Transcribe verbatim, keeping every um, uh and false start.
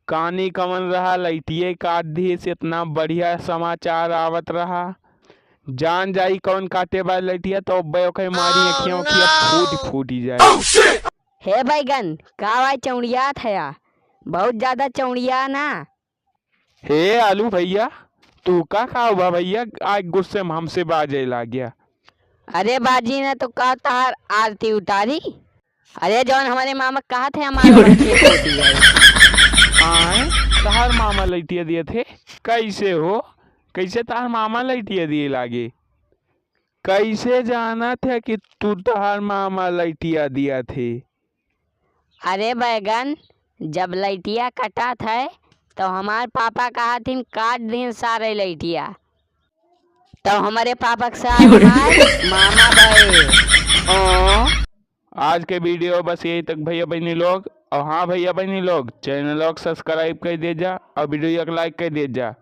कानी कवन रहा, लइटिये काट दिहिस, इतना बढ़िया समाचार आवत रहा। जान जाई कौन काटे बा लइटिया, तो अब्बे ओके मारी अखियाँ उखियाँ फूट फूटी जाए। हे बैगन, का भाई चौड़ियात हया? बहुत ज्यादा चौड़िया ना। हे आलू भैया, तू का खाओ बा भैया, आज गुस्से में हमसे बाजे लाग्या। अरे बाजी ना तो का तहार आरती उतारी? अरे जौन हमारे मामा कहा थे हमारे मन के टूट गए। आए, तहार मामा लइटिया दिए थे? कैसे हो? कैसे तहार मामा लइटिया दिए लागे? कैसे जानत है कि तू तहार मामा लइटिया दिया थे? अरे बैगन, जब लइटिया कटत है तो हमार पापा कहा थिन काट दिन सारे लइटिया, तो हमारे पापा के साथ हमार मामा भए। ओ, आज के वीडियो बस यही तक भैया बहनी लोग। और हाँ भैया बहनी लोग, चैनल को सब्सक्राइब कर दे जा और वीडियो को लाइक कर दे जा।